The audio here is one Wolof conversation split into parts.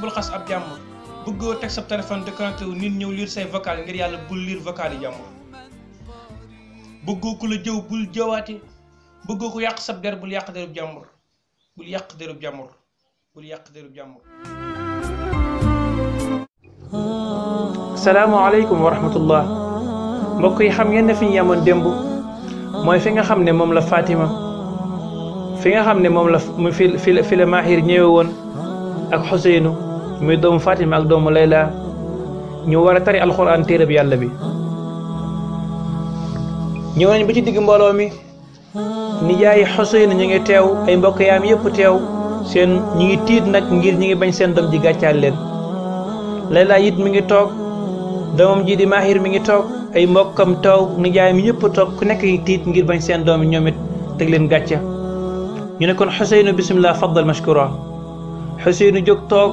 bul xas ab jàmbur bëggoo teg sa téléphone de connecté wu nit ñëw lire say vocal ngir yàlla bul lire vocal yi jàmbur bëggoo ku la jëw bul jëwaate bëggoo ko yàq sab der bul yàq derub jàmbur bul yàq derub jàmbur bul yàq derub jàmbur. salaamaaleykum wa rahmatullah mbokk yi xam ngeen ne fi ñu yemoon démb mooy fi nga xam ne moom la Fatima fi nga xam ne moom la fi la Mahir ñëwee woon ak Xuseynu muy doomu Fatima ak doomu Layla ñu war a tari alxuraan téere bi yàlla bi. ñëw nañ ba ci digg mbooloo mi nijaayi Xuseynu ñu ngi teew ay mbokk yaam yëpp teew seen ñi ngi tiit nag ngir ñi ngi bañ seen doom ji gàccaal leen. Layla it mi ngi toog doomam ji di Mahir mi ngi toog ay mbokkam toog nijaay mi ñëpp toog ku nekk tiit ngir bañ seen doom yi ñoom it teg leen gàcca. ñu ne kon Xuseynu bismillah faddal mashkura. Xuseynu jóg toog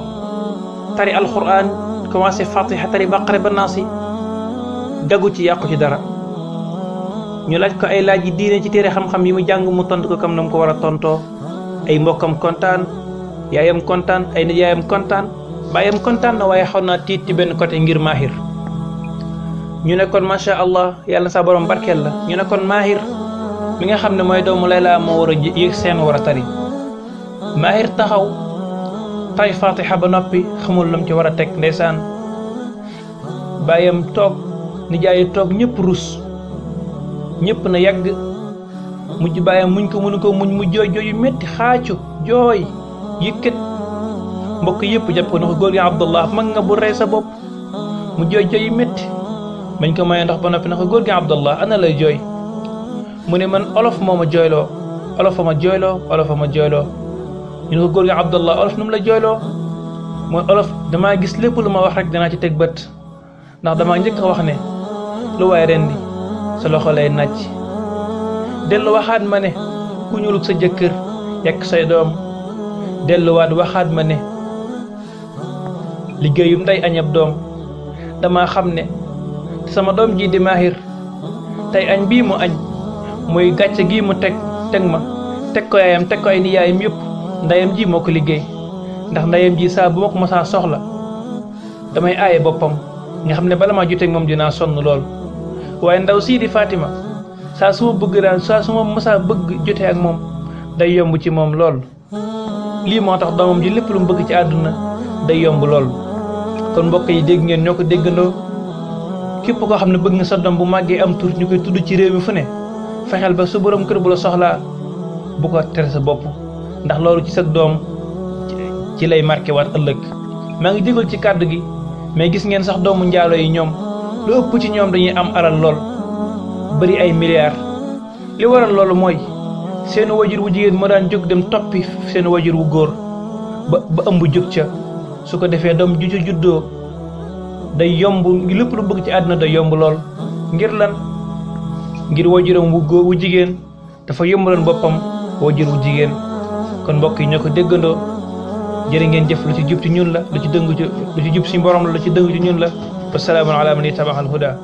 tari alquran commencé fatiha tari baqara ba naasi dagu ci yàqu ci dara. ñu laaj ko ay laaj yi diine ci téere xam-xam yi mu jàng mu tontu ko comme na mu ko war a tontoo ay mbokkam kontaan yaayam kontaan ay nijaayam kontaan baayam kontaan na waaye xaw naa tiit ci benn côté ngir Mahir. ñu ne kon macha allah yàlla sa borom barkeel la ñu ne kon Mahir mi nga xam ne mooy doomu Layla moo war a yéeg seen war a tari. Mahir taxaw tari fatiha ba noppi xamul lam ci war a teg ndeysaan baayam toog nijaayi toog ñëpp rus ñëpp na yàgg mujj baayam muñ ko mënu ko muñ mu jooy jooy yu métti xaacu jooy yëkkat mbokk yëpp jàpp ko na ko góor gi Abdullah mag nga bu rey sa bopp mu jooy jooy yu métti bañ ko mayee ndox ba noppi na ko góor gi Abdullah ana lay jooy mu ne man olof moo ma jooyloo olof a ma jooyloo olof a ma jooyloo ñu ne ko góor gi Abdullah olof nu mu la jooyloo mooy olof damaa gis lépp lu ma wax rek danaa ci teg bët ndax damaa njëkk a wax ne lu waay rendi sa loxo lay nàcc dellu waxaat ma ne ku ñuulug sa jëkkër yekk say doom delluwaat waxaat ma ne liggéeyum ndey añab doom dama xam ne sama doom ji di Mahir tey añ bii mu añ muy gàcce gii mu teg ma teg ko yaayam teg ko ay niyaayam yëpp ndeyam ji moo ko liggéey ndax ndeyam ji saa bu ma ko mosaa soxla damay aaye boppam nga xam ne bala maa joteeg moom dinaa sonn lool waaye ndaw sii di Fatima saa su ma bëgg daal saa su ma mosaa bëgg jotee ak moom day yomb ci moom lool lii moo tax doomam ji lépp lu mu bëgg ci àdduna day yomb lool. kon mbokk yi dégg ngeen ñoo ko déggandoo képp koo xam ne bëgg nga sa doom bu màggee am tur ñu koy tudd ci réew mi fu ne fexeel ba su borom kër bu la soxlaa bu ko tere sa bopp ndax loolu ci sa doom ci lay marqué waat ëllëg. maa ngi jégal ci kàddu gi mais gis ngeen sax doomu njaalo yi ñoom lu ëpp ci ñoom dañuy am alal lool bari ay milliards li waral loolu mooy seen wajur wu jigéen moo daan jóg dem toppi seen wajur wu góor ba ëmb jóg ca su ko defee doom ju ca juddoo day yomb lépp lu bëgg ci àdduna day yomb lool ngir lan ngir wajuram wu góor wu jigéen dafa yombaloon boppam wajur wu jigéen. kon mbokk yi ñoo ko déggandoo jërë ngeen jëf lu ci jub ci ñun la lu ci dëng ci lu ci jub ci borom la lu ci dëng ci ñun la. wa salaamun ala man ittaba'a al huda